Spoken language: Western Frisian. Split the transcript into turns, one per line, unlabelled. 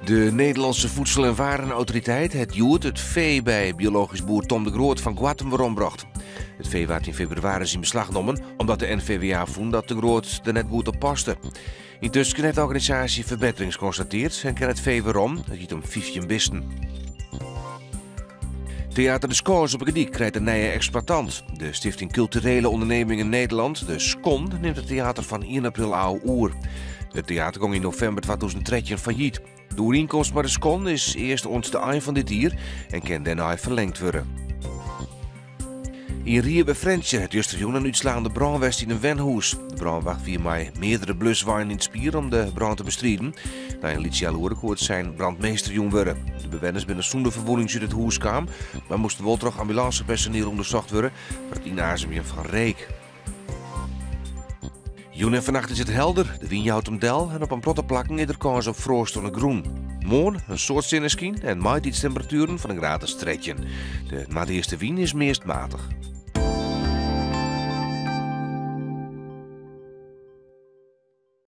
De Nederlandse Voedsel en Warenautoriteit hat hjoed it fee by biologysk boer Thom de Groot fan Goattum werombrocht. It fee waard yn febrewaris yn beslach nommen omdat de NVWA fûn dat De Groot der net goed op paste. Yntusken hat de organisaasje ferbetterings konstateard en kin it fee werom. It giet om 15 bisten. Theater De Skâns op 'e Gerdyk krijt in nije eksploitant. De Stifting Culturele Ondernemingen Nederland, de SKON, nimt it teater fan ien april ôf oer. It teater gong yn novimber 2013 fallyt. De oerienkomst mei de SKON is earst oant de ein fan dit jier en kin dêrnei ferlingd wurde. Yn Rie by Frjentsjer hat justerjûn in útslaande brân west yn in wenhûs. De brânwacht wie mei meardere blusweinen yn it spier om de brân te bestriden. Nei in lyts healoere koe it sein brandmeester jûn wurde. De bewenners binne sûnder ferwûnings út it hûs kaam, mar moasten wol troch ambulânsepersoniel ûndersocht wurde foar it ynazemjen fan reek. Jûn en fannacht is it helder, de wyn jout him del en op in protte plakken is der kâns op froast oan de grûn. Moarn in soad sinneskyn en maitiidstemperatueren fan in graad as 13. De noardeastewyn is meast matich.